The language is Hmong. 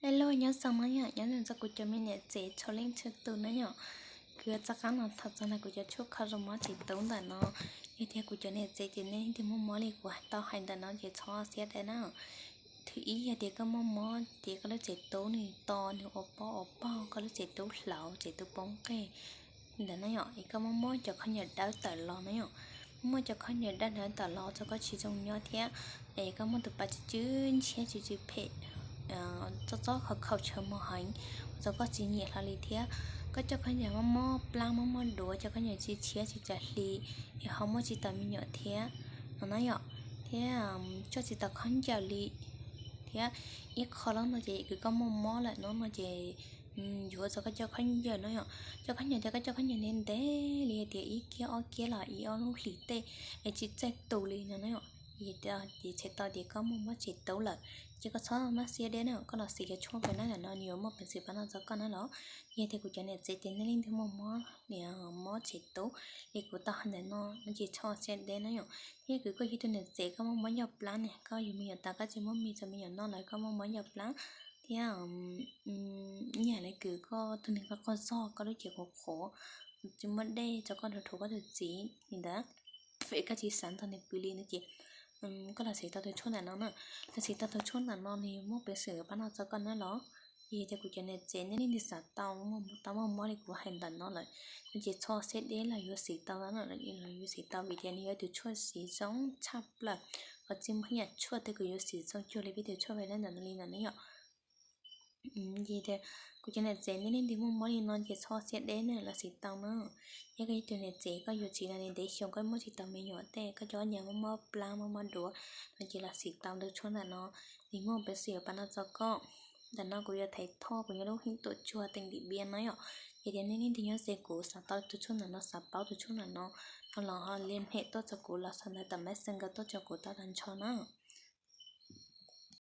Hello, nyob zoo na yom, nyob zoo txog kuv cov me niam tsev txhua leej txhua tus na yom. Kuv yuav rov qab los tham txog ntawm kuv cov tshuaj kho zoo mob tsev tub ntawm no. Yog tias kuv cov niam tsev ces nej leej twg muaj mob li kuv tau hais ntawm no ces txhob siab deb na. Thib ib yog tias koj muaj mob ces koj lub tsev tub nws to, nws ua pob ua pog, koj lub tsev tub hlauv, tsev tub poob qej ntawd na yom, es koj muaj mob cov khaub ncaws dawb tawm los na yom, muaj cov khaub ncaws dawb ntawd tawm los ua rau koj tsis zoo nyob thiab, es koj muaj tus pas tsw tsw ntshiab tsw tsw phem, txob txob khaus khaus tshav muag heev, ua rau koj tsis nyiam hlo li thiab. Koj coj khaub ncaws mob mob plab mob mob duav, coj khaub ncaws tsis tshiab tsis tsav hli, es ho muaj tsis tau me nyuam thiab no na yom, thiab coj tsis tau khaub ncaws li, thiab ib qho lawm no ces kws koj muaj mob lawm no no ces yuav ua rau koj coj khaub ncaws no yom, coj khaub ncaws thiab koj coj khaub ncaws ntev ntev li tias ib kiab ob kiab los ib ob lub hlis tej es tsis txawj tu li no na yom, ces txhais tau tias koj muaj mob tsev tub lawm. Ces koj txhob mob siab deb na, koj los xav cov tshuaj pem na, ntawm no nws yuav muaj peev xwm pab no rau koj na los. Yog tias kuv cov niam tsev ces nej leej twg muaj mob, mob tsev tub li kuv tau hais ntawm no no ces txhob siab deb na yom. Thiab kws koj yog tus niam tsev koj muaj mob ncauj plab ne, koj yuav me nyuam tas koj tsis muaj mis rau me nyuam noj lawm, koj muaj mob ncauj plab thiab ib yam li kws koj tus neeg koj qaug zog, koj lub cev qhuav qhuav, tsis muaj dej rau koj rhuav koj tus txiv li ntawd, es koj tsis xav nrog nws pw li no ces koj los xav tau tus tshuaj ntawm no na. Los xav tau tus tshuaj ntawm no nws yuav muaj peev xwm pab no rau koj na los. Yog tias kuv cov niam tsev nej leej twg xav tau, tau muaj mob li kuv hais ntawm no lawm no ces txhob siab deb, los yuav xav tau, los yuav xav tau vim tias nws yog tus tshuaj siv zoo tshaj plaws, ho tsis muaj ib yam tshuaj twg kws yuav siv zoo cuag li peb tus tshuaj pem na ntawm no li ntawm no yom. Ces tias kuv cov niam tsev nej leej twg muaj mob li no ces txhob siab deb na, los xav tau na. Yog koj yog tus niam tsev koj yuav txiv los ntev xyoo koj muaj tsis tau me nyuam tej, koj coj khaub ncaws mob mob plab mob mob duav no ces los xav tau tus tshuaj ntawm no, nws muaj peev xwm yuav pab no rau koj. Ntawm no kuv yuav thaiv thoj kuv nyob lub hoob tuam tsuag teem dim biab na yom. Yog tias nej leej twg nyob ze kuv xav tau tus tshuaj ntawm no, xav paub tus tshuaj ntawm no, no los ho lia hem tuaj rau kuv los sau ntawv tom Messenger tuaj rau kuv tau tag nrho na.